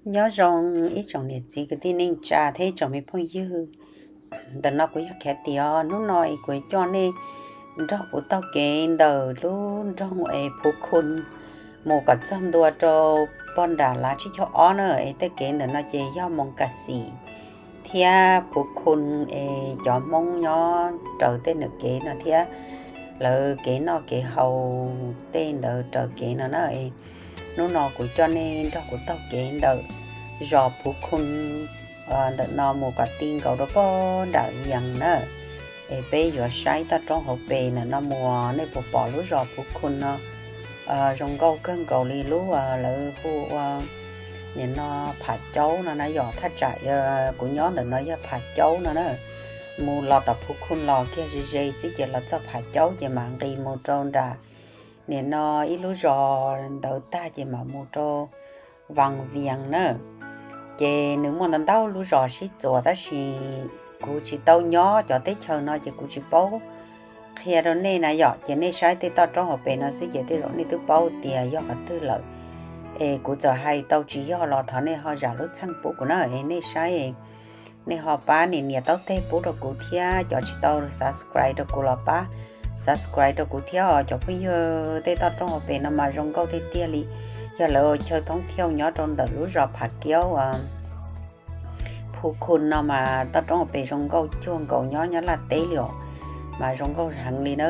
Nyob zoo ib tsoom niam txiv kwv tij neej tsa thiab ib tsoom me phooj ywg. Ntawm no kuv yog Khav Tias os. Hnub no es kuv coj nej nrog kuv taug kev ntawm lub nroog es Phuv Khun mus kom txog ntua rau pog nram Lav Tsib Caug Ob na. Es tej kev ntawm no ces yog Moos Kas Xim thiab Phuv Khun es cov Hmoob nyob raws tej ntawm kev no thiab lawv kev noj kev haus tej ntawd raws kev no na. Hnub no kuv coj nej nrog kuv taug kev ntawm zos Phuv Khun ntawm no mus kom ti nkaus rau pog nram Vias na. Es peb yuav saib toj roob hauv pes ntawm no mus, nej puas pom lub zos Phuv Khun no zoo nkauj kawg nkaus li lub lawv hu ua nim no Pham Caub no na yom. Thaj tsam kuv nyob ntawm no yog Pham Caub no na. Mus los tom Phuv Khun los kiag ze ze xwb ces los txog Pham Caub ces mam nqis mus rau nram nim no ib lub zos ntawd tag ces mam mus rau Vas Vias na. Ces nws muaj ntau ntau lub zos sib txuas tab sis kuv tsis tau nyob cov teb chaws no ces kuv tsis paub qhia rau nej na yom. Ces nej saib tej toj roob hauv pes no xwb ces tej zaum nej twb paub tias yog qhov twg lawm. Es kuv txawm hais tau tsis yog los thov nej ho zam lub txim pub kuv na. Es nej saib, nej ho pab nias nias taub teg pub rau kuv thiab, cov tsis tau subscribe rau kuv los pab subscribe rau kuv thiab os cov phooj ywg. Tej toj roob hauv pes no mas zoo nkauj tiag tiag li. Yog lawv ua chaw thoob thiauj nyob rau ntawm lub zos Pham Caub Phuv Khun no mas toj roob hauv pes zoo nkauj cuag nkaus nyob Nyab Laj teb li os, mas zoo nkauj heev li na.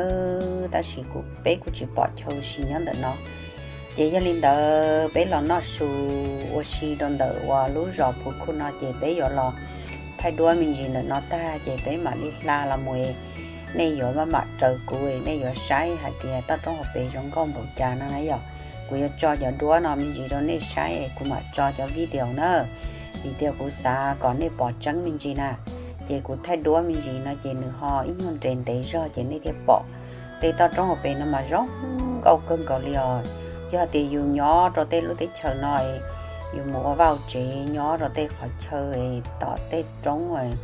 Tab sis kuv peb kuj tsis pom chaw ua si nyob ntawm no. Ces yog li ntawd peb los noj su ua si rau ntawm uas lub zos Phuv Khun no ces peb yuav los thaij duab me ntsis ntawm no tag ces peb mam li hla los mus. Nej yuav maj mam raws kuv, nej yuav saib hais tias toj roob hauv pes zoo nkauj npaum cas no na yom. Kuv yuav tso cov duab no me ntsis rau nej saib, kuv mam tso cov video na. Vim tias kuv xav kom nej pom tseeb me ntsis na. Ces kuv thaij duab me ntsis no ces nws ho ib nyuag nres ntev zog ces nej thiaj pom. Tej toj roob hauv pes no mas zoo nkauj kawg nkaus li os. Yog tias yus nyob rau tej lub teb chaws no, yus mus ua vaj tsev nyob rau tej qhov chaw tom tej roob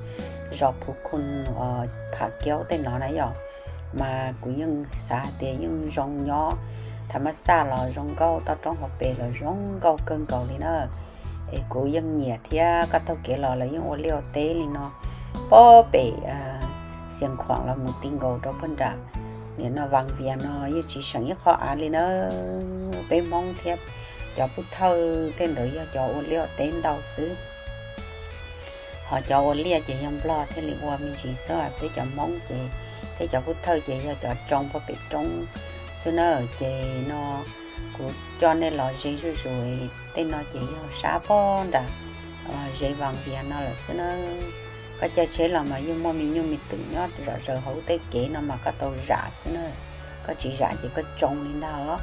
zos Phuv Khun, Pham Caub tej no na yom, mas kuv yeej xav hais tias yeej zoo nyob. Thav mab xaj los zoo nkauj, toj roob hauv pes los zoo nkauj kawg nkaus li na. Es kuv yeej nyiam thiab, koj taug kev los lawv yeej ua liaj ua teb li no, pog pem Xias Khuam los mus ti nkaus rau pog nram nim no Vas Vias no yeej tsis seem ib qho av li na. Peb Hmoob thiab cov Pub Thawj tej ntawd yog cov ua liaj ua teb ntau xwb. Ho cov ua liaj ces yog Nplog thiaj li ua me ntsis xwb, peb cov Hmoob ces thiab cov Pub Thawj ces yog cov tsoo pog pem roob xwb na. Ces no kuv coj nej los ze zuj zus, tej no ces yog sab pog nram ze Vas Vias no lawm xwb na. Koj caij tsheb los mas yeej muaj me nyuj me twm nyob zom zaws hauv tej kev no mas koj tau zam xwb na. Koj tsis zam ces koj tsoo li ntag.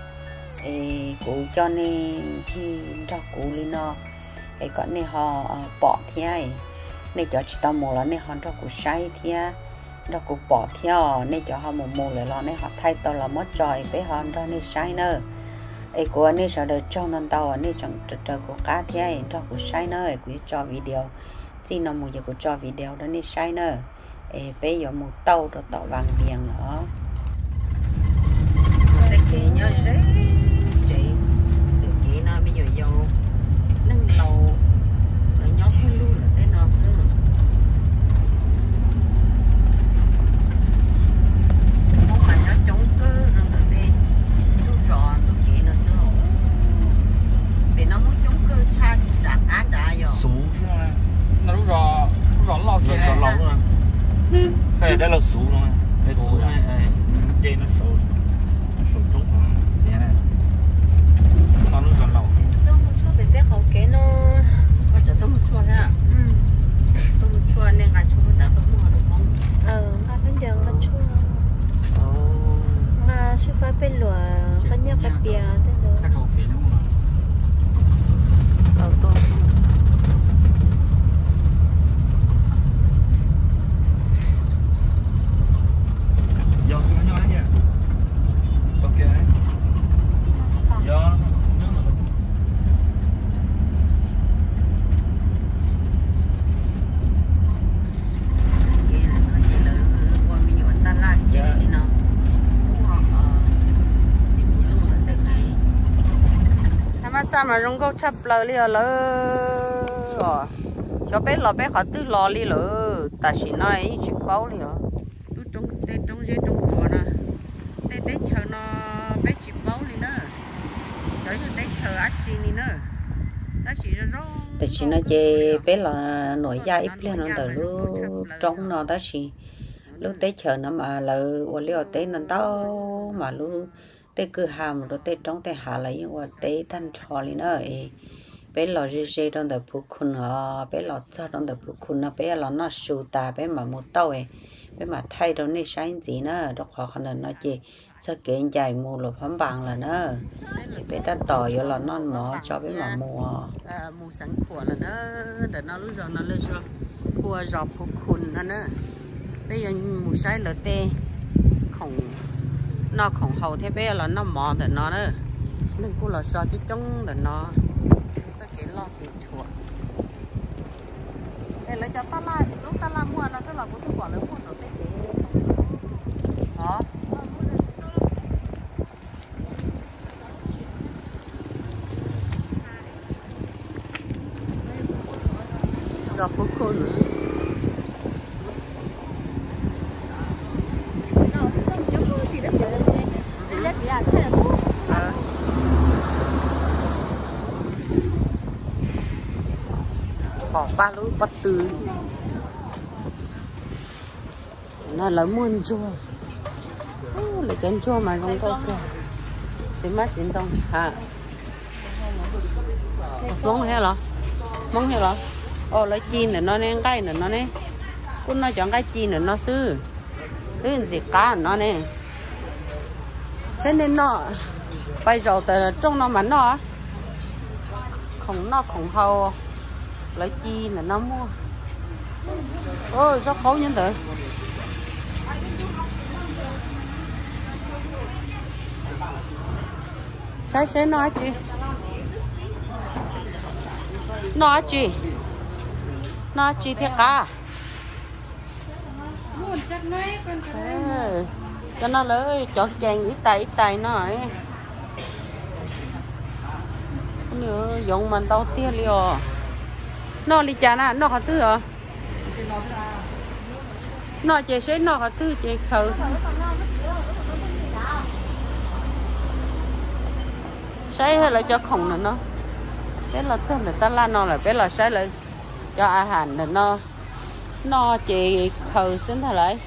Es kuv coj nej ncig nrog kuv li no, es kom nej ho pom thiab. Nej cov tsis tau mus los nej ho nrog kuv saib thiab, nrog kuv pom thiab os. Nej cov ho mus mus lawm los nej ho thaij tau los muab tso es peb ho nrog nej saib na. Es kuv ua nej sawv daws tsaug ntau ntau uas nej tseem raws kuv qab thiab nrog kuv saib na. Kuv yuav tso video, txij no mus ces kuv tso video rau nej saib na. Es peb yuav mus tauj rau tom Vas Vias lawm. Tej kev nyob ze ze, tej kev no me nyuam yaus neeg laus lawv nyob pawg lug lawm tej no xwb. Hmoob mas nyob coob kawg rau ntawm tej lub zos ntug kev no xwb los. Pem no Hmoob coob kawg tshaj nram qab nrad yog Xuv, lub zos, lub zos Lauj, Koj yog dab laug Xuv no, Xuv, ce no saum roob txiav no, lub zos Lauj. Tuaj mus tshuaj pem tej qhov kev no. Koj tseem tuaj mus tshuaj thiab? Tuaj mus tshuaj, nej nqa tshuaj nrad tuaj muag rau Hmoob. Nqa khaub ncaws nqa tshuaj, nqa xwb fab pej luam, qab nyiaj qab pias tej ntawd. Thav mab xaj mas zoo nkauj tshaj plaws li os lawm. kom xyov peb los peb qhov twg los li lawm, tam sim no yeej tsis paub li os. Lub roob, tej roob zeb roob tsuas no, tej teb chaws no peb tsis paub li na. Xyov yog teb chaws dab tsi li na. Tab sis zoo zoo, tam sim no ces peb los nuam yaj ib pliag no ntawm lub roob no tab sis lub teb chaws no mas lawv ua liaj ua teb ntau ntau, mas lub tej kwj ha mus rau tej roob tej hav lawv yeej ua teb tag nrho li na. Peb los ze ze rau ntawm Phu Khu os, peb los txog rau ntawm Phu Khu no peb los noj su tas peb mam mus tauj, peb mam thaij rau nej saib ntxiv na, rau qhov qhov ntawm no ces txog kev ncaim mus Luas Phab Npas lawm na. Ces peb tab tom yuav los noj mov tso peb mam mus. Mus Xeev Khuam lawm na. Ntawm no lub zos no lawv hu ua zos Phu Khu no na. Peb yuav mus saib lawv tej khoom noj khoom haus thiab peb yuav los noj mov ntawm no na. Neeg kuj los so coob coob ntawm no, txoj kev loj kev tshuam. Es lawv cov taj laj, lub taj laj muaj no xwb los kuv twb pom lawv muaj saum tej kev os. Zos Phu Khu na. Pom pab lub pob tw no lawv muaj ntsuag. Lawv cov ntsuag mas zoo nkauj kawg, txiv hmab txiv ntoo ha. Hmoob thiab los? Hmoob thiab los? Os, lawv ci ntawm no ne, nqaij ntawm no ne. Kuj noj cov nqaij ci ntawm no xwb. Twb ntxim qab no ne. Saib nej noj, pais zaum tas rooj no mas noj. Khoom noj khoom haus, lawv ci ntawm no muaj. Zaub qaub nyob ntawd. Saib seb noj dab tsi? Noj dab tsi? Noj dab tsi thiaj qab? Cov no lawv cov kees ib tais ib tais no. Yoov mas ntau tiag li os. Noj li cas na? Noj qhov twg os? Noj ces seb noj qhov twg ces khaws. Saib lawv cov khoom ntawm no. Peb los txog ntawm tab laj no lawm peb los saib lawv cov a has ntawm no. Noj ces khaws xwb ntag lauj.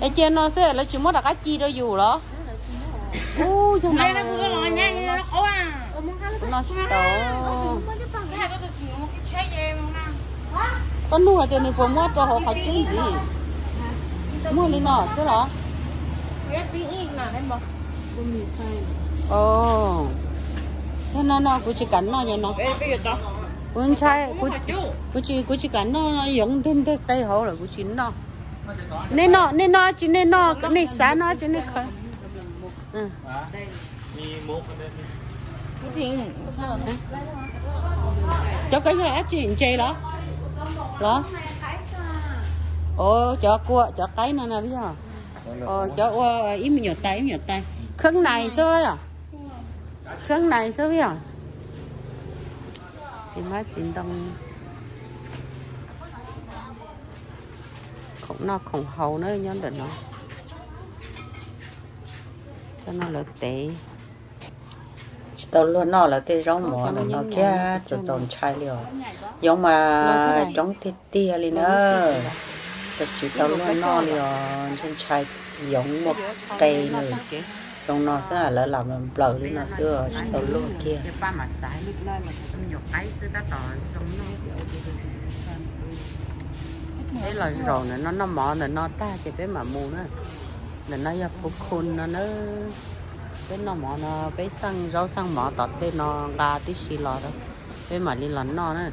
Es cia no xwb lawv tsis muab rov qab ci rau yus los? Ub, yog no noj tsis tau. Koj nug hais tias nws puas muab rau hauv qhov cub ntxiv. Muag li no xwb los? Yog no no kuv tsis kam noj yog no. Kuv ntshai, kuv tsis, kuv tsis kam noj yoov nteg nteg qe hauv lawm kuv tsis noj. Nej noj, nej noj tsis nej noj, nej xav noj tsis nej khaws. Cov ko yog dab tsi, ntses los? Los? Os, cov kua cov qaib no na yog. Cov ua ib me nyuam tais ib me nyuam tais. Kheeb nais xwb yom. Kheeb nais xwb yom. Txiv hmab txiv ntoo. Khoom noj khoom haus na nyob ntawm no. Cov no lawv tev. Tsis tau luag noj lawv tej zaub mov ntawm no kiag, txaus txaus ntshai li os. Yoov mas coob tiag tiag li na. Tsis tau luag noj li os, ntshai ntshai yoov muaj qe nws. Zoo no xwb lawv lam nplaws li no xwb tsis tau luag kiag. Peb los zaum ntawm no noj mov ntawm no tag ces peb mam mus na. Ntawm no yog Phu Khu no na. Peb noj mov no peb xeej zaub xeej mov tom tej no nqa tib si los rau, peb mam li los noj na.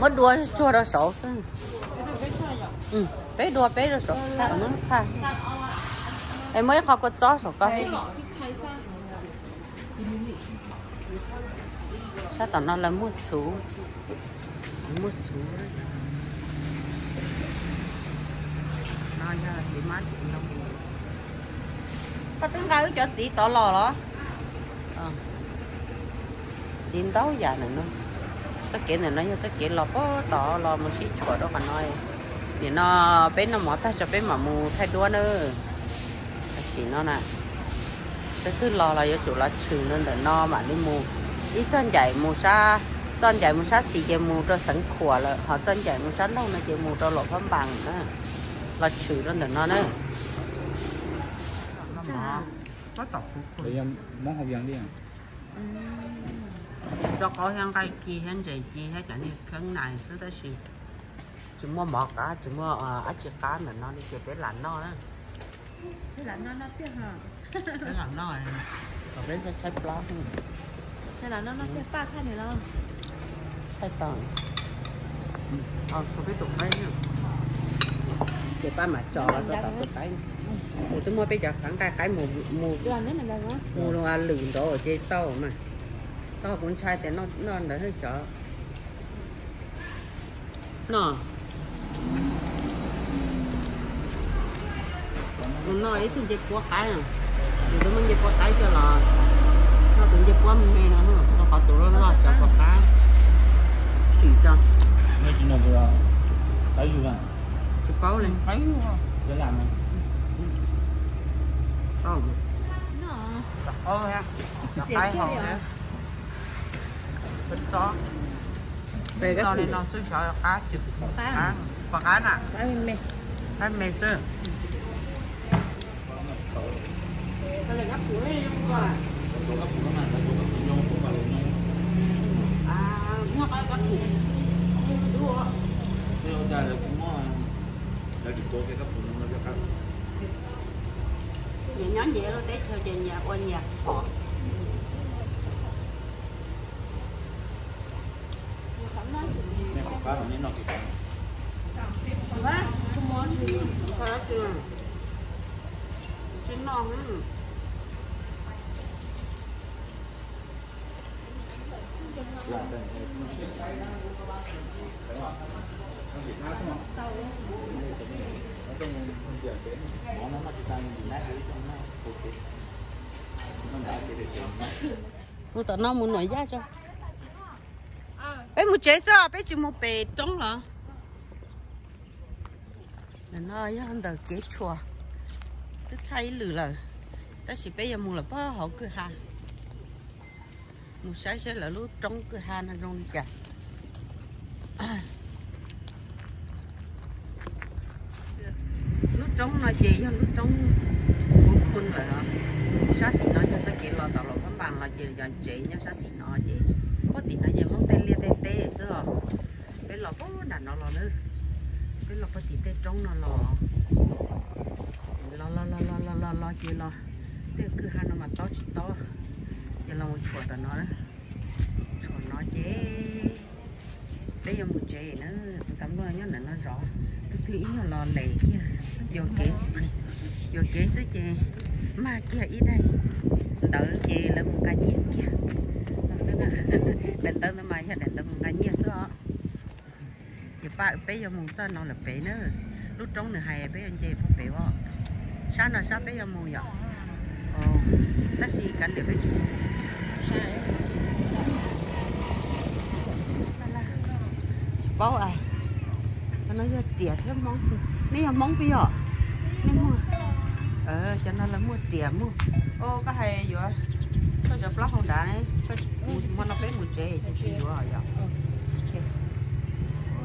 Muab dua tsuag rau saud xwb. Peb dua peb rau saud. Es muab ib qho kua txob saum ko. Sab tom no lawv muag txhuv, muag txhuv. No yog txiv hmab txiv ntoo. Koj twb nqa wb cov txiv tod los los? Txiv ntau yam ntawm no. Txoj kev ntawm no yog txoj kev los puag tod los mus sib tshuam rau qhov no. Nim no peb noj mov tag tso peb mam mus thaij duab na. Tam sim no na, leej twg los los yuav tsum los tshwm rau ntawm no mam li mus. Ib txoj ncaim mus sab, txoj ncaim mus sab xis ces mus rau Xeev Khuam lawm, ho txoj ncaim mus sab laug no ces mus rau Luam Phab Npas na. Los tshwm rau ntawm no na. Rau qhov thiab nqaij ci thiab ntses ci thiab cov niag kheeb nais xwb tab sis tsis muaj mov qab tsis muaj dab tsi qab ntawm no li ces peb lam noj na. Peb lam noj, peb tshaib plab. Thaij tau, tshuav peb tus qaib, ces pab mam tso rau tom tus qaib. Kuv twb muab peb cov khav nqaij qaib mus, mus lwm nraud ces tau mas. Tau kuv ntshai tias noj ntawd cov no. Mus noj ib tug ncej puab qaib, yus twb muab ncej puab qaib coj los noj tus ncej puab me me no, rau qhov tus loj loj cov puab qaib. Sim tso. Tsis paub li. Peb tsob no xwb xyov qab tsis qab, puas qab na? Qab me xwb. Nyias nyob nyias lub teb chaws ces nyias ua nyias pom. Tsis noj. Mus tom no mus nuam yaj tso. Peb mus tsev xwb, peb tsis mus pem roob los? Ntawm no yog ntawm kev tshuam, twb thaij ib lwm lawm, tab sis peb yuav mus lawm puag hauv kwj ha, mus saib saib lawv lub roob kwj ha no zoo li cas. Lub roob no ces yog lub roob Hmoob Khun lawm. Sab tim no yog txoj kev los tom Luam Phab Npas los ces yog tsev nyob sab tim no ces, puag tim no ces Hmoob tej liaj tej teb xwb os. Peb los puag nram no los na, peb los puag tim tej roob no los, los los los los los los los ces los, tej kwj ha no mas tob tsis tob, ces los mus tshuam tom no, tshuam no ces peb yuav mus tsev na. Tus tas npluaj nyob ntawm no zov, tus twg ib nyuag los les kiag, yuam kev, yuam kev xwb ces mag kiag ib daim ntawv ces lawv mus nqa nyiaj kiag no xwb na. Daim ntawv ntawd mas yog daim ntawv mus nqa nyiaj xwb os. Ces pab peb yuav mus txoj no lawm pem na, lub roob nws hais peb yuav nce puag pem os. Sab no sab peb yuav mus yom. Tab sis kav liam peb tsis mus. Paub, no yog riam thiab Hmoob. Nej yog Hmoob peb yog? Nej muag. Cov no lawv muag riam muag. Koj hais yuav, koj cov plaub hau nrad, hmo no peb mus tsev ces tsis yuav yom.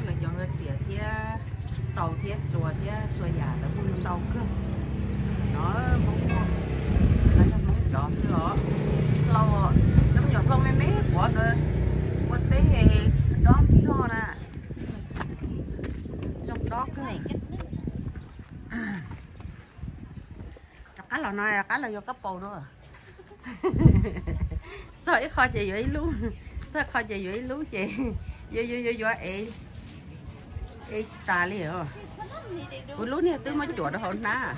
Lawv cov riam thiab taus thiab txuas thiab txhua yam lawv muag ntau kawg. No Hmoob muag, no yog Hmoob cov xwb os. Hlau, cov me nyuam hlau me me quav ntawd, ua teb dob nplog na. Zoo dob kawg. Rov qab los no, rov qab los yuav kab paus dua. Txog ib qho ces yuav ib lub, txog ib qho ces yuav ib lub ces yuav yuav yuav yuav es, es tsis tas li os. Kuv lub niag twb muab cuam rau hauv hnab.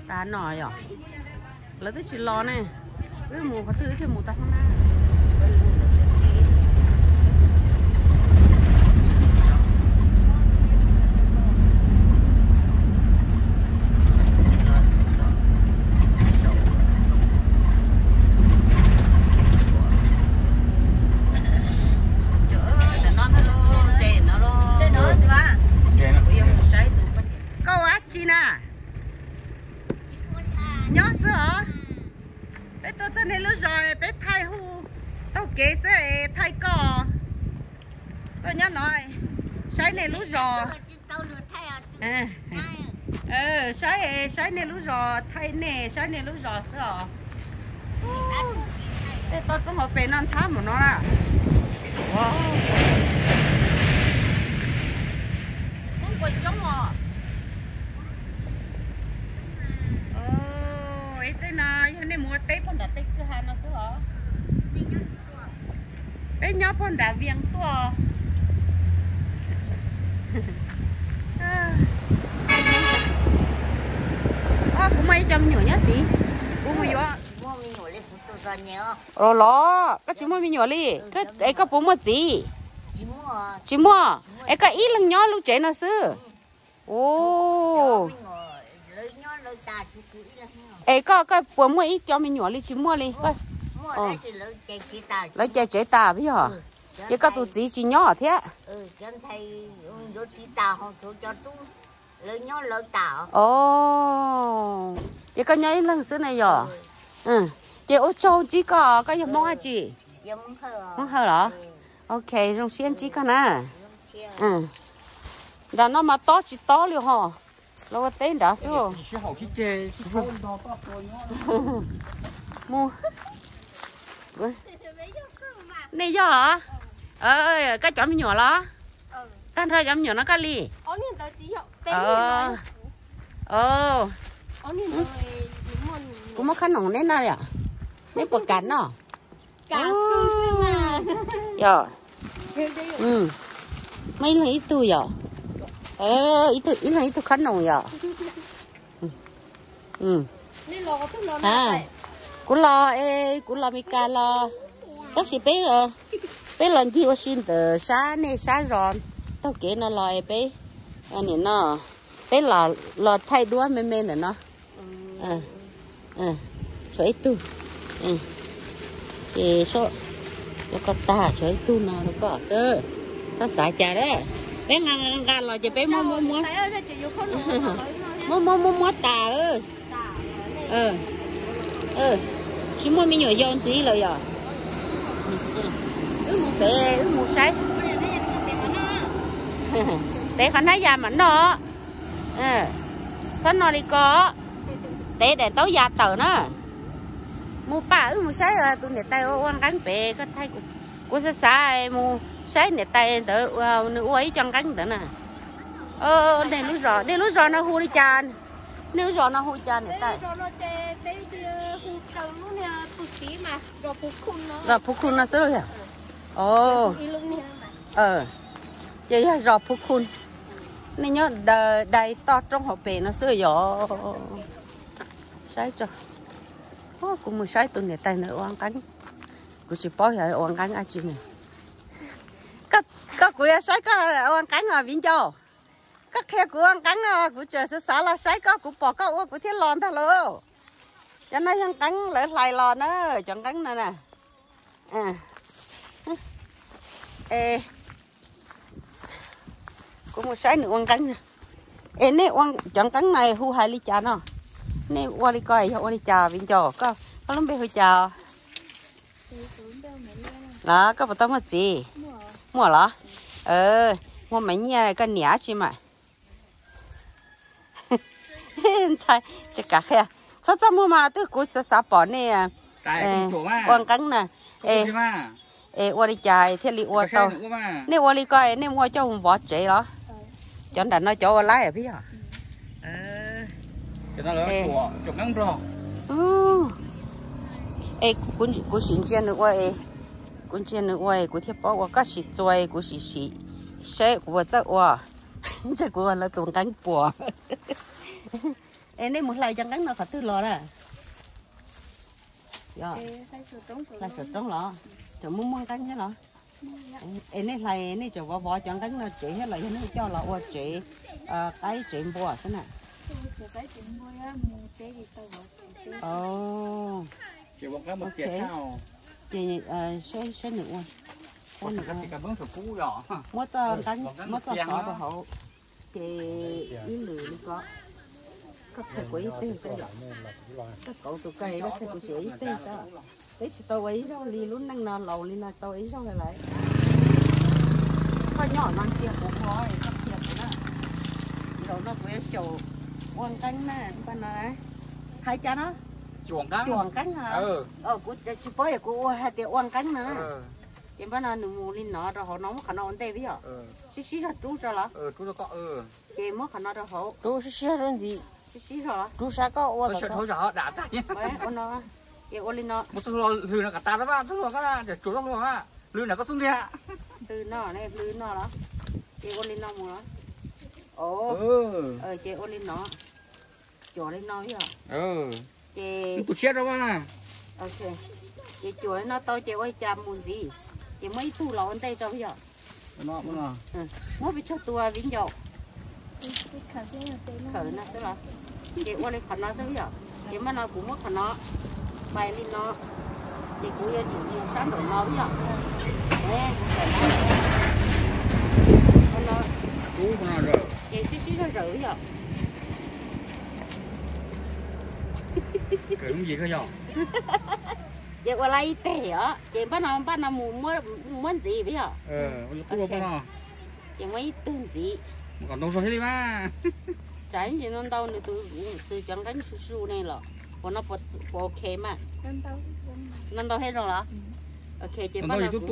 Tas no yom, lawv twb tsis los ne, wb mus qhov twg wb thiaj mus tau hauv hnab. kev xwb es thaij koj. Koj nyob no saib nej lub zos. Saib, saib nej lub zos, thaij nej, saib nej lub zos xwb os. Tej toj roob hauv pes no ntxhab mus no na. Ib tej no yog nej mus ua teb puag nram tej kwj ha no xwb os. Peb nyob puag nram Vias tuaj. Kuv muaj ib co me nyuam nyob tid, kuv mus yuav. Los, koj tsis muaj me nyuam li, es koj puas muaj txiv? Tsis muaj. Es koj ib leeg nyob lub tsev no xwb? Es koj, koj puas muaj ib co me nyuam li tsis muaj li? Lawv cais tsev tas yog? Ces koj tus txiv tsis nyob thiab? Ces koj nyob ib leeg xwb ne yog? Ces ua tsaug ntsib koj, koj yog Hmoob dab tsi? Hmoob Hawj los? Ok, zoo siab ntsib koj na. Nram no mas tob tsis tob li ho, los ua teb nrad xwb. Mus. Nej yog? Koj cov me nyuam los? Tag nrho cov me nyuam no koj li? Kuv muab khob noom neb noj li os. Neb puas kam noj? Yog, muaj ib leeg ib tug yog? Ib leeg ib tug khob noom yog? Kuv los es kuv los Meskas los, tab sis peb, peb los ncig ua si ntawm sab nej sab zos taug kev no los es peb, nim no peb los thaij duab me me ntawm no. Tshuav ib tug, ces cov ko tag tshuav ib tug no rau koj xwb. Txhob xav cas, peb nqa nqa los ces peb muab muab muab, muab muab muab muab tas. Tsis muaj me nyuam yau ntxiv lawm yom? Wb mus pem, wb mus saib. Tev qhov hnab yas mam noj. Txhob noj li ko, tev daim taub ya tawm na. Mus pam, wb mus saib tus niam tais ua ua nqeeb pem, koj thaij kuv, kuv xav xav mus saib niam tais ntawd nws ua ib co nqeeb ntawd na. Nej lub zos, nej lub zos no hu li cas? Nej lub zos no hu cas niam tais? Zos Phu Khu no xwb los yog? Ces yog zos Phu Khu. Nej nyob dai toj roob hauv pes no xwb yog? Saib tso, kuv mus saib tus niam tais ntawd ua nqeeb. Kuv tsis paub yog ua nqeeb dab tsi ne. Koj, kuv yuav saib koj ua nqeeb os viv ncaus. Koj qhia kuv ua nqeeb no, kuv tseem xav xav los saib koj, kuv pom koj ua kuv thiaj los ntag lauj. Cov no yog nqeeb lawv hlais los na, cov nqeeb no na. Kuv mus saib nws ua nqeeb. Es nej cov nqeeb no hu hais li cas no? Nej ua li ko yog ua li cas viv ncaus? Koj, koj lub npe hu cas? Los koj puas tau muaj txiv? Muaj los? Muaj Maiv Nyiaj, koj niam tsi mas? Ntxhais, tsis kam qhia. Txhob txaj muag mas twb kuv xav xav pom nej ua nqeeb na. Es ua li cas thiaj li ua tau? Nej ua li ko nej muaj coj mus vov tsev los? Cov nram no cov ua laib peb yog? Es kuv sim ntsia nws ua, kuv ntsia nws ua kuv thiaj paub ua, koj sim txuas kuv sim sim seb kuv puas txawj ua. Ntshe kuv ua lawv tus nqeeb puas. Es nej mus hlais cov nqeeb no qhov twg los na? Hlais saum roob los? Tseem muaj muaj nqeeb thiab los? Es nej hlais nej tseem vov vov cov nqeeb no tsev thiab los yog nej coj los ua tsev qaib tsev npua xwb na? Ces saib nws ua, muab txoj nqeeb, muab txoj xov rau hauv, ces ib lwm li ko. Koj qhia kuv ib teg saib, koj kauv tus kawg koj qhia kuv siav ib teg saib. Peb tsis tau ua ib zaug li, lub neej no laus li no tau ib zaug lawm. Koj nyob no ntsia kuv ua, koj qhia kuv na. Zaum no kuv yuav xyaum ua nqeeb na, npaj no. Hais cas no? Cuam nqeeb. Cuam nqeeb. Kuv tsis paub yog kuv ua hais tias ua nqeeb no. Ces npaj no nws mus li no rau hauv no, muab qhov no ua ntej peb yom. Sib sib zog rub tso los? Ces muab qhov no rau hauv. Rub sib sib zog rub ntxiv. Sib sib zog. Rub sab koj ua. Ua no, ces ua li no. Hlws no kom tas, tsuas hlws koj tsuas hlws koj hlws na, koj xub ntiag. Hlws no, hlws no los? Ces ua li no mus los? Ces ua li no. Cuam li no yog. Ces tus siab rau na. Ces cuam li no tau ces ua li cas mus ntxiv? Ces muab ib tug los ua ntej rau yog. Muab pes tsawg tus viv ncaus? Khawm no xwb los? Ces ua li qhov no xwb yom. Ces npaj no kuv muab qhov no pais li no. Ces kuv yuav tsum mus sab nraum no yom. Ces sib sib zog zawm yom. Ces ua lawm ib teg os, ces npaj no, npaj no mus muab ntxiv yom. Ces muab ib tug ntxiv. Tsam ntsis no ntau nws tus, tus cov nqeeb su su ne los. Ua no puas ok mas? No ntau thiab zoo los? Ok, ces npaj no kuv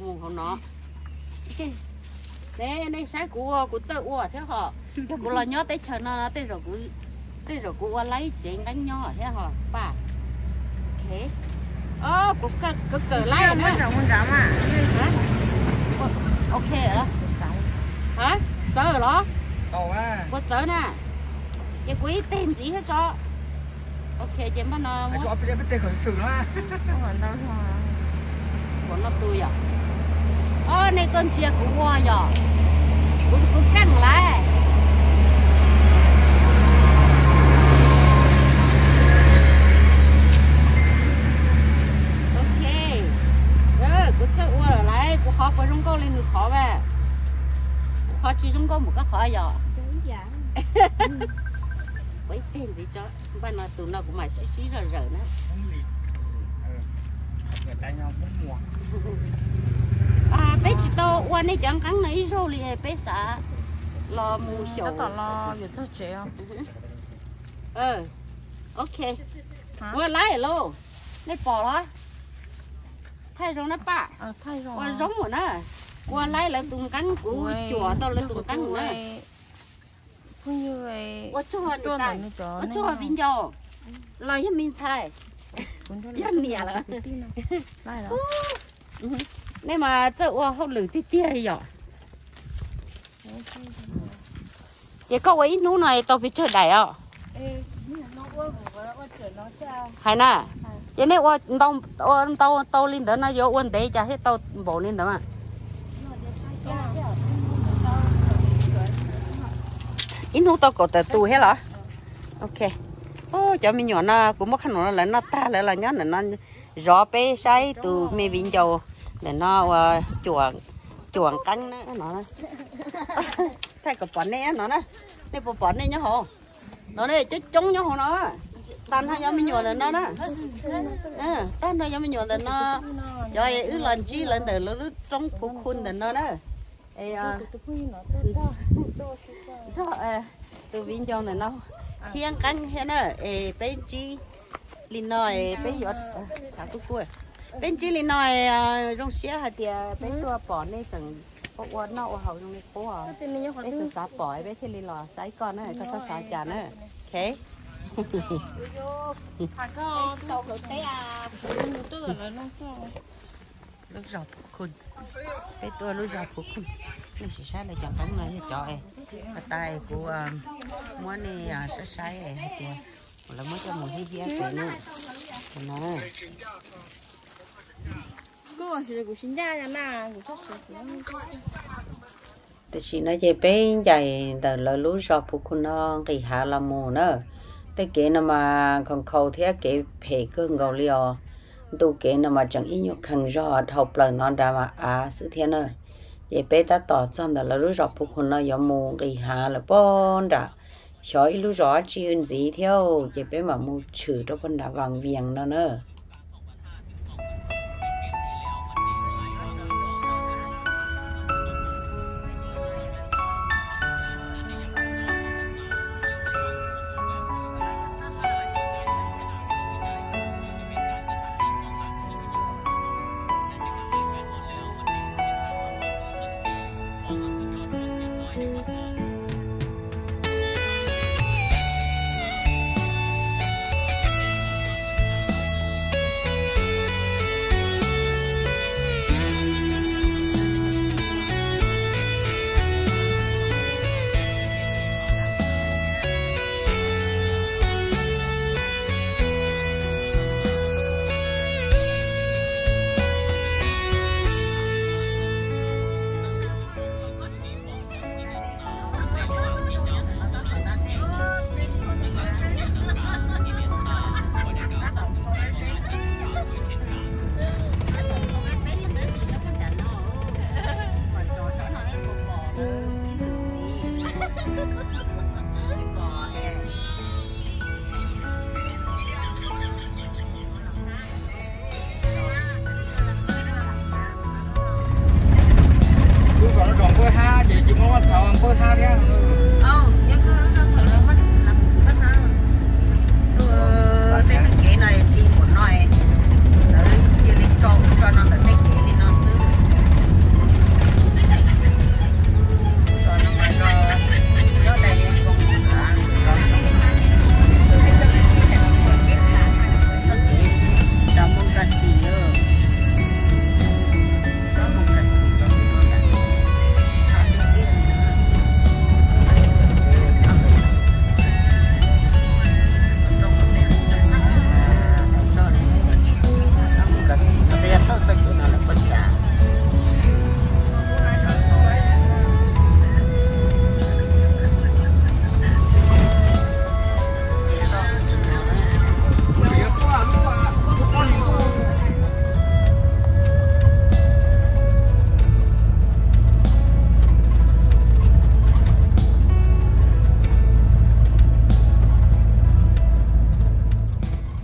mus hauv no. Ne, nej saib kuv ua, kuv txawj ua thiab hos. Yog kuv los nyob teb chaws no, tej zaum kuv ua laib tsev nqeeb nyob thiab hos paj. Kuv kawm laib na. Ok, txawv los? Puas txawv na? Ces kuv ib teg ntxiv thiab tso. Ok, ces npaj no, ua no tu yom. Os, nej tuaj ntsia kuv ua yom. Kuv, kuv keej lawm. Ok, kuv txawj ua lawm lauj, kuv qhov puas zoo nkauj li nws qhov mas? Kuv qhov tsis zoo nkauj mus koj qhov yom. Ua ib teg ntxiv tso, npaj no tus no kuv mam sib sib zog zawm na. Peb tsis tau ua nej cov nqeeb no ib zaug li, peb xav los mus xyaum. Ok, ua laib lauj, nej pom los? Thaij zoo na paj. Ua zoo na, ua laib lawv tus nqeeb, kuv cuam tau lawv tus nqeeb na. Ua tsaug, ua tsaug viv ncaus los yog me ntxhais, yog niam lawm. Nej mas txawj ua hauj lwm tiag tiag yom. Ces koj ua ib hnub no tau pes tsawg daim os? Hais na, ces nej ua ntau, ua ntau tau li ntawd no yuav ua ntev cas thiaj tau npaum li ntawd mas? Ib hnub tau kaum tawm tus thiab los? Ok. Cov me nyuam no kuv muab qhov no lawv noj tag lawv los nyob ntawm no zov peb saib tus me viv ncaus ntawm no ua cuam nqeeb na no. Thaij kom pom nej no na. Nej puas pom nej nyob hauv no? Nej coob coob nyob hauv no. Tag nrho cov me nyuam ntawm no na. Tag nrho cov me nyuam ntawm no, cov wb los ntsib lawv ntawm lawv lub roob Phu Khu ntawm no na. Tus viv ncaus ntawm no thiab nqeeb thiab na, es peb ntsib li no, peb yuav, peb ntsib li no, zoo siab hais tias peb tuaj pom nej tseem ua noj ua haus zoo li qub. Peb xav xav pom peb thiaj li los saib koj na, koj txhob xav cas na. Ok. Lub zos Phu Khu, peb tuaj lub zos Phu Khu. Nej sim saib lawv cov nqeeb no yog cov es, tas kuv muab nej saib saib hais tias lawv muab coj mus hiab hiab pem no. Tam sim no ces peb ncaim ntawm lawv lub zos Phu Khu no nqis hav los mus na. Tej kev no mas nkhaus nkhaus thiab kev phem kawg nkaus li os. Ntu kev no mas tseem ib nyuag khees zog dhau plaws no nrad mas av xwb thiab na. Ces peb tab tom txog ntawm lawv lub zos Phu Khu no yuav mus nqis hav lawm pob nram xyov ib lub zos dab tsi ntxiv thiab, ces peb mam mus tshwm rau puag nram Vaj Vias no na. Lub zos no zos npawj hab ces tsis muaj vaj txhawv npawj hab thiab. Tej kev no ti mus no, lawv cia li tso ub tso no ntawm tej kev li no xwb. Zos no mas zos nyob dai li nkoos, zos no mas txoj kev rau Moos Kas Xim na. Rau Moos Kas Xim rau Moos Kas Xim. Moos Kas Xim no peb yuav taug txoj kev no lawm puag ta.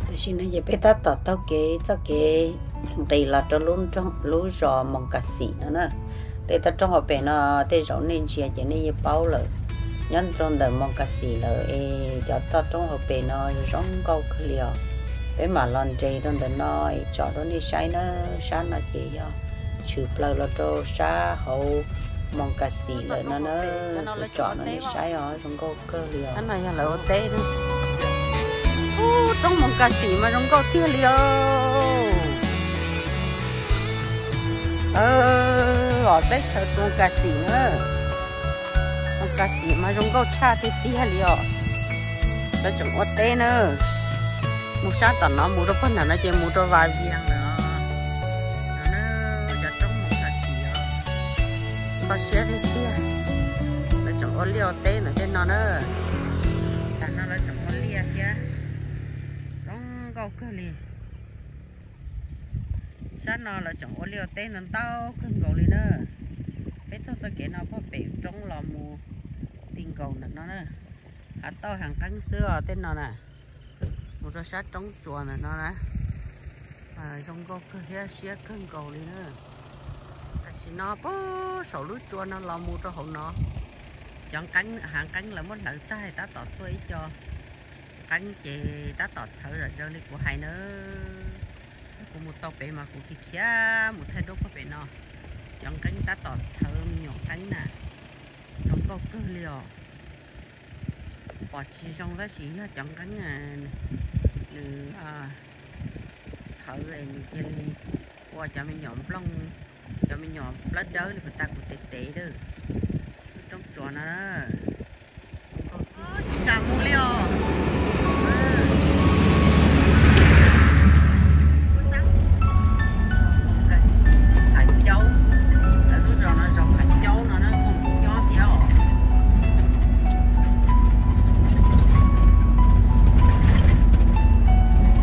Tam sim no ces peb tab tom taug kev txoj kev nqis los rau lub zos Moos Kas Xim no na. Tej toj roob hauv pes no tej zaum nej ntsia ces nej yeej paub lawm. Nyob rau ntawm Moos Kas Xim lawm es cov toj roob hauv pes no zoo nkauj kawg li os. Peb mam los nres rau ntawm no es tsom rau nej saib na. Sab no ces yog tshwm plaws los rau sab hauv Moos Kas Xim lawm no na. Tsom rau nej saib os, zoo nkauj kawg li os. Yog lawv ua teb. Ub, roob Moos Kas Xim mas zoo nkauj tiag li os. Os, teb chaws Moos Kas Xim na. Moos Kas Xim mas zoo nkauj tshaj tiag tiag li os. Lawv tseem ua teb na. Mus sab tom no mus rau puag nram no ces mus rau Vaj Vias lawm os. No na, cov roob Moos Kas Xim os. Kho siab tiag tiag. Lawv tseem ua liaj ua teb ntawm tej no na. Tam no lawv tseem ua liaj thiab. Zoo nkauj kawg li. Sab no lawv tseem ua liaj ua teb ntau ntau kawg nkaus li na. Peb taug txoj kev no puag pem roob los mus ti nkaus ntawm no na. Hav tauj hav nqeeb xwb os tej no na. Mus rau sab roob tsuas ntawm no na. Zoo nkauj kawg thiab siab kawg nkaus li na. Tam sim no puag saum lub tsua no los mus rau hauv no, cov nqeeb, hav nqeeb lawv muab hlawv tag tab tom tuaj ib co nqeeb ces tab tom txhawv zom zaws li kuv hais na. Kuv mus tau pem mas kuv khiav khiav mus thaij duab puag pem no. Cov nqeeb tab tom txhawv me nyuam nqeeb na. Zoo nkauj kawg li os. Pom tsis zoo tab sis yog cov nqeeb nws txhawv es nws cia li ua cov me nyuam nplooj, cov me nyuam plawb dawb li puas tas kuv tev tev lawm. Lub roob tsuas no na. Tsis kam mus li os. Moos Kas Xim, Phav Caub, lawv lub zos no zos Phav Caub no na, nyob thiab os.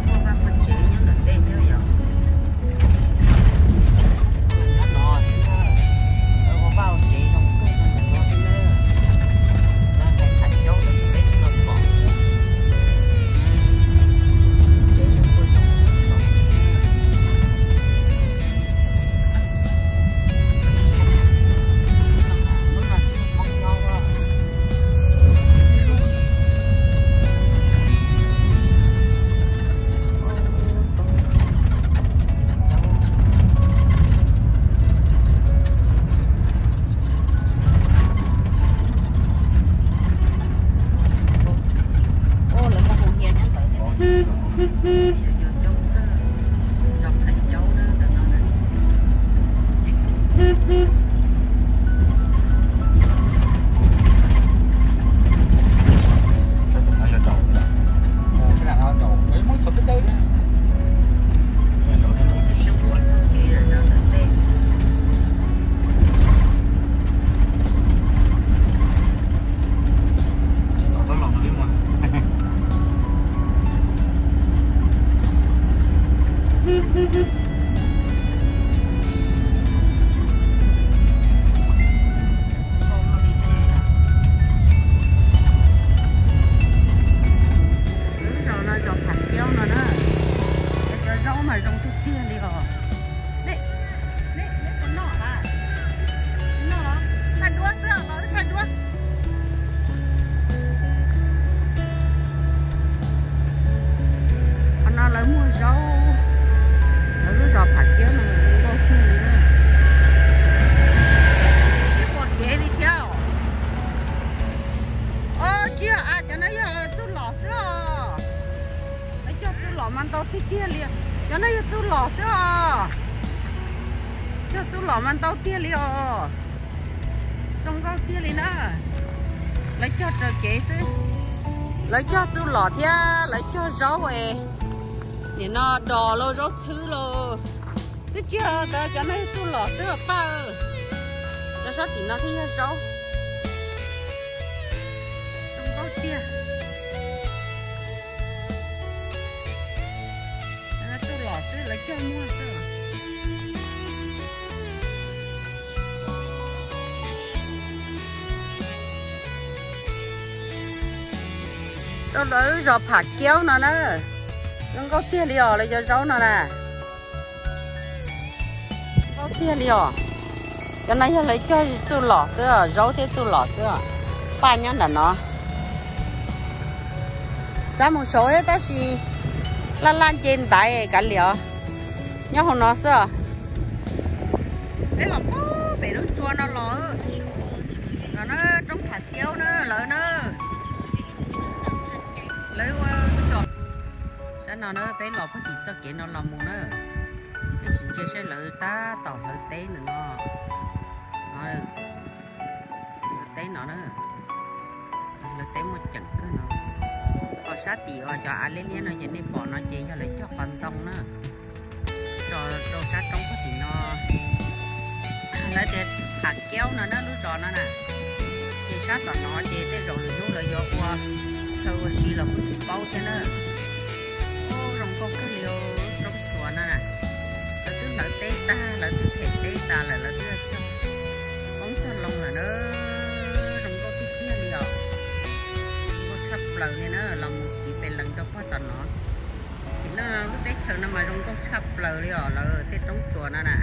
Muaj vaj muaj tsev nyob ntawm tej thiab yom. Nyob no thiab, lawv ua vaj ua tsev zoo kawg no ntawm no thiab na. Lawv hais Phav Caub lawv peb tsis tau Xwb os. Cog txuj lom mas ntau tiag li os. Zoo nkauj tiag li na. Lawv cog raws kev xwb. Lawv cog txuj lom thiab lawv cog zaub es, nim no dos los zaub txhwb los. Twb tsis yog ntawd, cov no yog txuj lom xwb os paj. Cov sab tim no thiaj yog zaub. Zoo nkauj tiag. Txuj lom xwb, lawv cog muag xwb. Rau lawv zos Pham Kiaub no na. Zoo nkauj tiag li os, lawv cov zaub no na. Nkauj tiag li os. Cov no yog lawv cog txuj lom xwb, zaub thiab txuj lom xwb. Paj nyob nram no. Xav mus saud thiab tab sis laj laj nce ntaiv kav liam os. Nyob hauv no xwb os. Peb los pem lub tsua no los. Los na, roob Pham Kiaub na lawv na. Lawv ua tso. Sab no na, peb los puag tim txoj kev no los mus na. Peb sim ntsia saib lawv tab tom hlawv teb no no. Hlawv teb no na. Hlawv teb muaj ceem kawg no. Ho sab tim uas cov av liab liab no ces nej pom no ces yog lawv cog qos ntoo na. Rau sab roob puag tim no. Lawv tias Pham Kiaub no na lub zos no na. Ces sab tom no ces tej zaum lwm hnub lawv yuav ua chaw ua si los kuj tsis paub thiab na. Ub, zoo nkauj kawg li os, roob tsuas no na. Lawv twb hlawv teb tag, lawv twb them teb tas lawm, lawv twb cog qoob cog loo lawm na. Zoo nkauj tiag tiag li os. Zoo nkauj tshaj plaws li na, los mus kiv pes lees rau puag tom no. Sim no lub teb chaws no mas zoo nkauj tshaj plaws li os, lawv tej roob tsuas no na.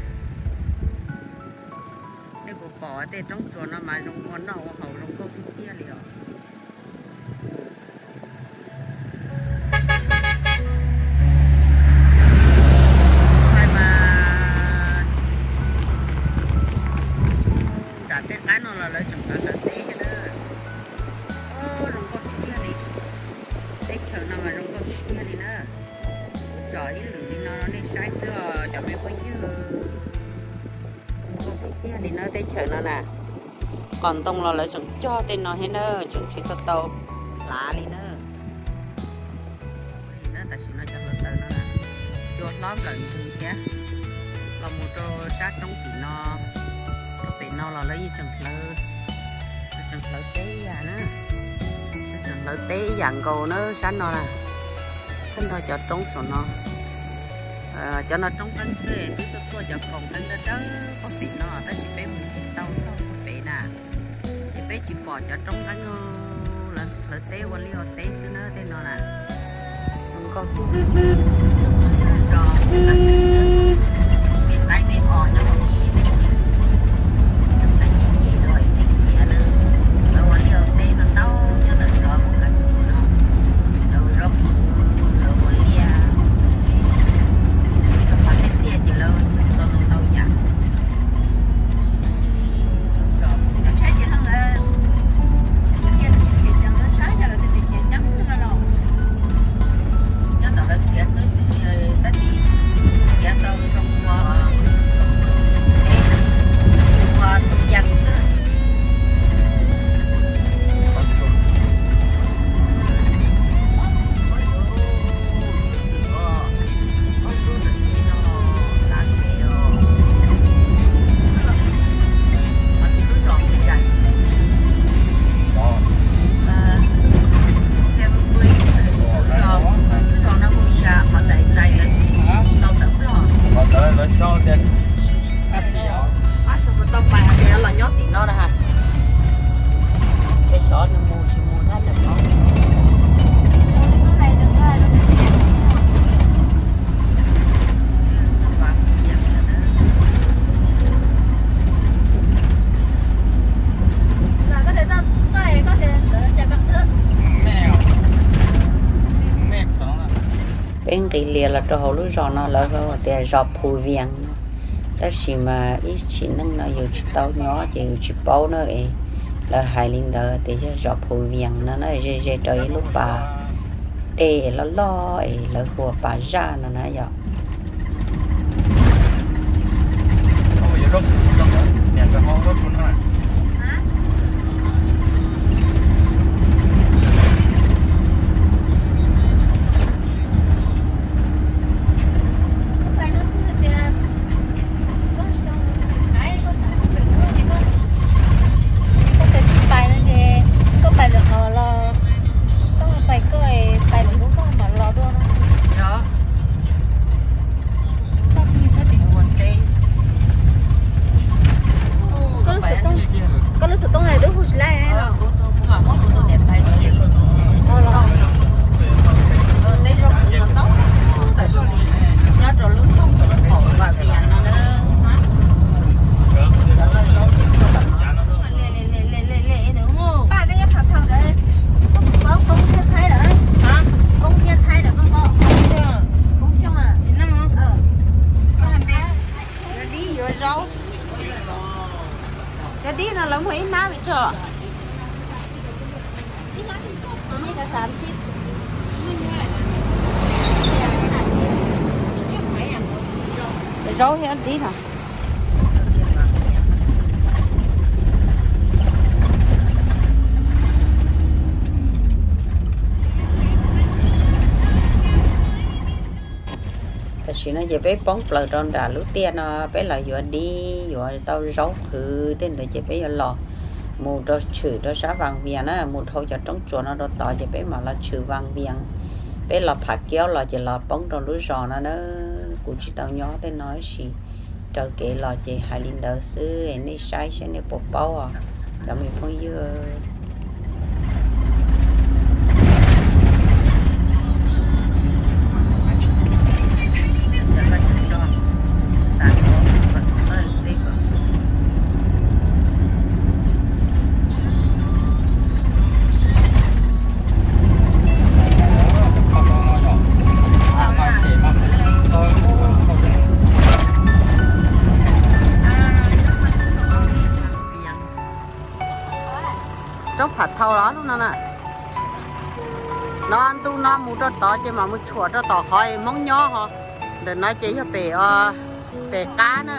Nej puas pom tej roob tsuas no mas zoo ua noj ua haus zoo nkauj tiag tiag li os. Mas nram tej qab no los lawv tseem hlawv teb thiab na. Zoo nkauj tiag tiag li. Teb chaws no mas zoo nkauj tiag tiag li na. Kuv tsom ib lwm li no nej saib xwb os cov me phooj ywg. Zoo nkauj tiag tiag li na teb chaws no na. Qos ntoo los lawv tseem cog tej no thiab na, tseem tsis tau tau hlav li na. Tam sim no cov hluav taws no cua hlob nplawm ntws thiab. Los mus rau sab roob tim no, rau pem no los lawv yeej tseem hlawv, tseem hlawv teb ib yam na. Tseem hlawv teb ib yam nkaus na sab no na. Thawj nrog cov roob saum no. Cov no roob nqeeb xwb, twb tuaj tuaj cov kaus nqeeb dawb dawb puag pem no tab sis peb mus tsis tau txog puag pem na. Ces peb tsis pom cov roob nqeeb, lawv hlawv teb ua liaj ua teb xwb na tej no na. Zoo nkauj tiag. Zos me qaib me os nyob hauv teb, teb sis tseem nqeeb ces dua ib teb khiav na. Lawv ua liaj ua teb no ntau nyob ntawm zos Mus Kas Xis no. Lawv ua zaub qhwv, lawv ua liaj, rau qhov tiaj tiaj ces lawv cog ntau ntau yam. Nyob ntawm lawv khiav xwb, tab sis khiav tau zoo ua, ua yees xwb. Lawv sau tias, tab sis os, tab sis kuv tau pais hais tias los nyob tim no na. Peb xyov nws mus tsis mus thiab. Peb nqis lias los rau hauv lub zos no lawv tias zos Phu Vias no, tab sis mas ib sim neej no yus tsis tau nyob ces yus tsis paub na es. Lawv hais li ntawd tias yog zos Phu Vias no na, ze ze rau ib lub pas dej loj loj es lawv hu ua Pas Zaj no na yom. Dib no lawv muag ib hnab pes tsawg? Zaub thiab dib no. Tam sim no ces peb poob plaws rau nram lub tiaj no, peb los yuav dib, yuav tau zaub qhwv tej ntawd ces peb yuav los mus rau tshwm rau sab Vaj Vias na, mus dhau cov roob tsuas no rau tod ces peb mam los tshwm Vaj Vias. Peb los Pham Kiaub los ces los poob rau lub zos no na. Kuv tsis tau nyob tej no tab sis raws kev los ces hais li ntawd xwb, nej saib saib nej puas paub os cov me phooj ywg. Roob Pham Thau los lub no na. No ntu no mus rau tod ces mam mus tshuam rau tom qhov Hmoob nyob ho. Ntawm no ces yog pem, pem qab na.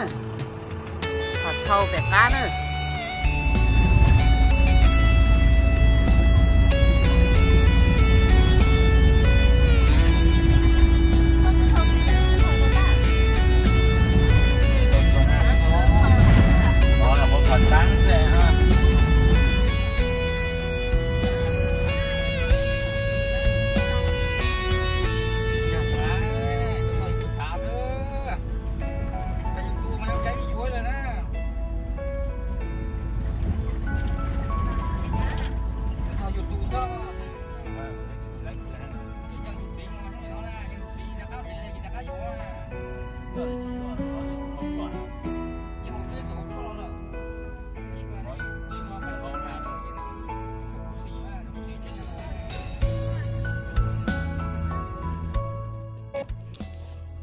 Pham Thau pem qab na.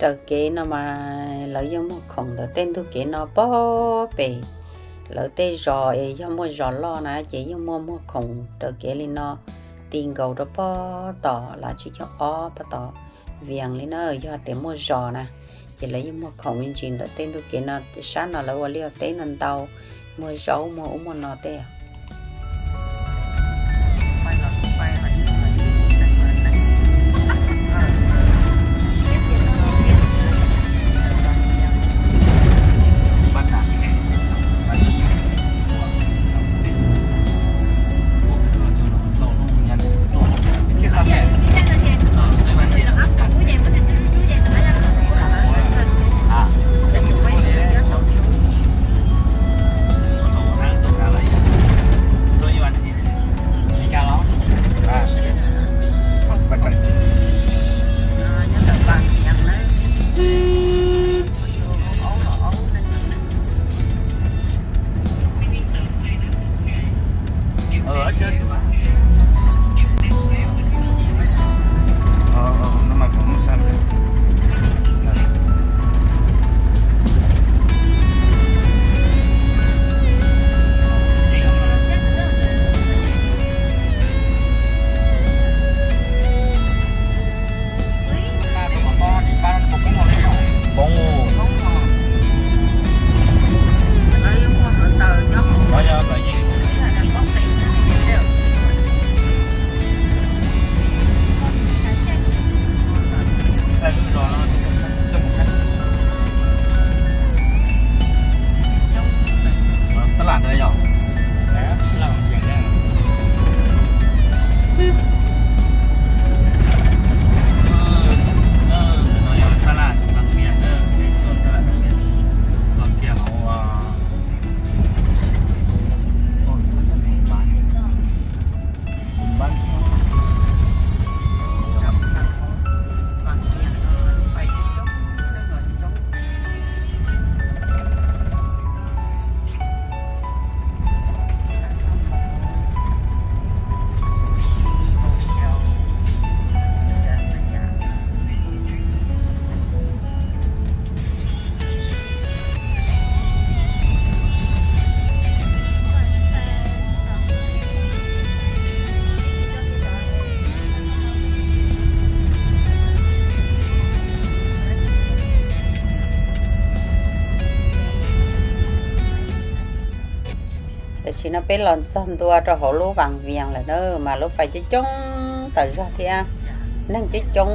Raws kev no mas lawv yeej muag khoom ntawm tej ntug kev no pog pem lawv tej zos es yog muaj zos loj na ces yeej muaj muag khoom raws kev li no ti nkaus rau pog tom Lav Tsib Caug Ob pog tom Vias li na. Yog tias muaj zos na ces lawv yeej muag khoom me ntsis ntawm tej ntug kev no. Sab no lawv ua liaj teb no ntau, muag zaub muag ub muag no tej. Tam sim no peb los txog ntua rau hauv lub Vaj Vias lawm na, mas lub fais coob coob tas zog thiab, neeg coob coob,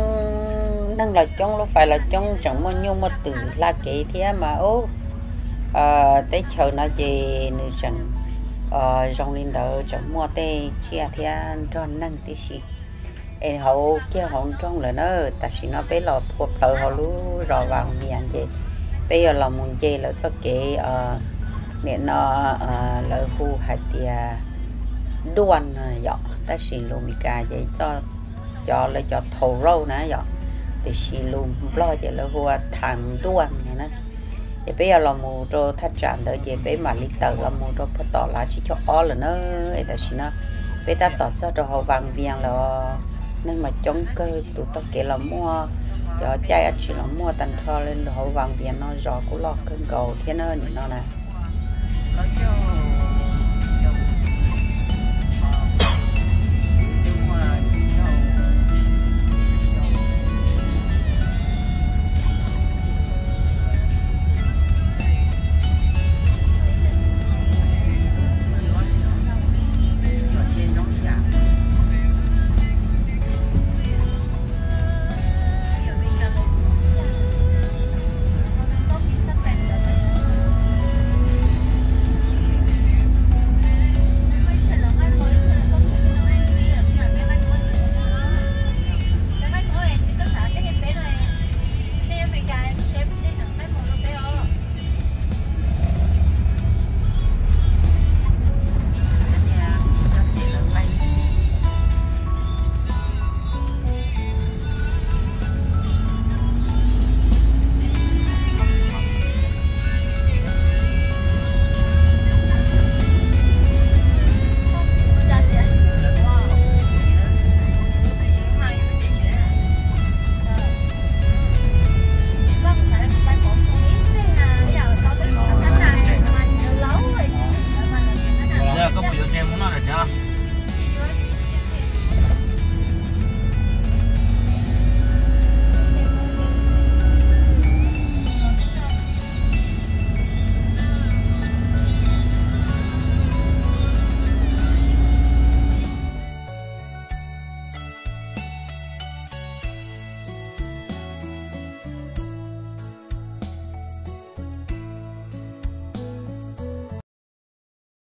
neeg los coob, lub fais los coob, tseem muaj nyuj muaj twm hla kev thiab mas ub, teb chaws no ces nws tseem zoo li ntawd, tseem muaj tej tsiaj thiab nrog neeg tib si. Es hauv kiag hauv nroog lawm na, tam sim no peb los phua plawv hauv lub zos Vaj Vias ces peb yuav los mus nce lawv txoj kev, nim no lawv hu hais tias duaj no yom, tab sis lus Meskas ces cov, lawv cov toll road na yom, tiam sis lus Nplog ces lawv hu ua thaj duaj no na. Ces peb yuav los mus rau thaj tsam ntawd ces peb mam li tawm los mus rau puag tom lab tsib caug ob lawm na. Es tam sim no peb tab tom txog rau hauv Vaj Vias lawm, neeg mas coob kawg, tus taug kev los muaj, cov caij dab tsi los muaj tag nrho li. Hauv Vaj Vias no zos kuj loj kawg nkaus thiab na, nim no na.